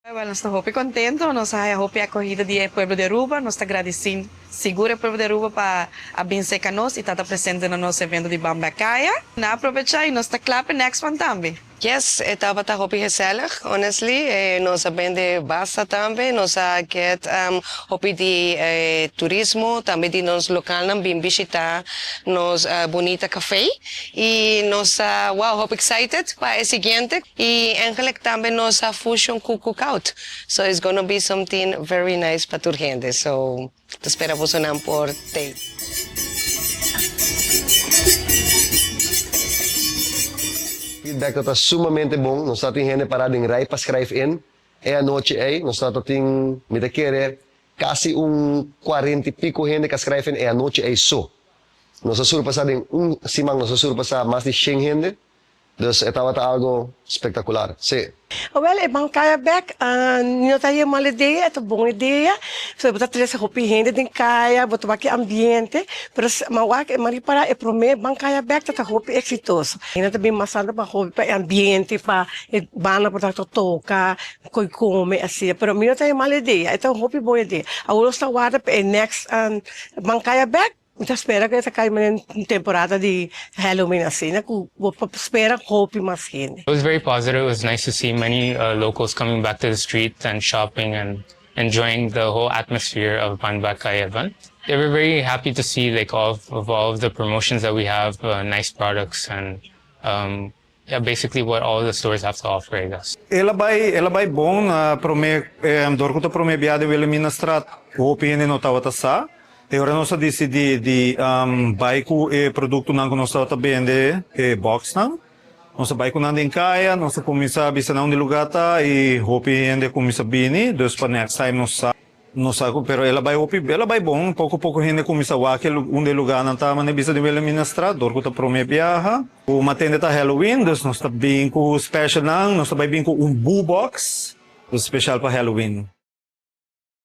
Wel, nos ta hopi contento, nos a haya hopi acogida di e pueblo di Aruba, nos ta gradici sigur e pueblo di Aruba pa a bin cerca nos y ta presente na nos evento di Ban Bek Caya. Na aprovecha y nos ta cla pa e next one tambe. Yes, e tabata hopi gezellig, honestly. Nos a bende basta tambe, nos a get hopi di turismo, tambe di nos localnan bin bishita nos bunita cafe. Y nos ta, wow, hopi excited pa e siguiente. Y eigenlijk tambe nos a fusion cu cookout. So it's gonna be something very nice pa tur hende. So ta spera bosonan por tey. Feedback ta sumamente bon. Nos ta tin hende para den rij pa schrijf in e anochi ey. Nos ta tin, mi ta kere, casi un cuarenta y pico hende cu a schrijf in e anochi ey so. Nos a surpasa den un siman, nos a surpasa mas di 100 hende. Dus e tabata algo spectacular, si. Wel, e Ban Caya bek no ta e mal idea, e ta bon idea. So bo ta trece hopi hende den caya, bo ta wak e ambiente, pero mi a wak, mi a ripara e prome Ban Caya bek ta ta hopi exitoso. Hende ta bin mas tanto pa hopi pa e ambiente, pa e banda por ta toca, coy come, asina. Pero mi no ta e mal idea, e ta un hopi bon idea. Awor nos ta warda pa e next Ban Caya bek. Mi ta spera ku e ta kai den temporada di Halloween asina ku bo por spera hopi mas hende. It was very positive, it was nice to see many locals coming back to the street and shopping and enjoying the whole atmosphere of Ban Bek Kaya event. They were very happy to see like all of all of the promotions that we have, nice products and yeah, basically what all the stores have to offer, I guess. El a bai, el a bai bon na prome, dor ku ta prome bia den Wilhelminastraat, hopi hende no tabata sa. E ora nos a disidí di bai ku e produktonan ku nos tabata bende, e bòksnan. Nos a bai ku nan den kaya, nos a kuminsá bisa nan unda e lugá ta i hopi hende a kuminsá bini. Dus pa next time nos sa. No sa ku, pero el a bai hopi, el a bai bon. Poko poko hende kuminsá wak e unda e lugánan ta, manera bisa di Wilhelminastraat, dor ku ta promé biaha. Ku matende ta Halloween, dus nos ta bin ku specialnan, nos ta bai bin ku un boo box, dus special pa Halloween.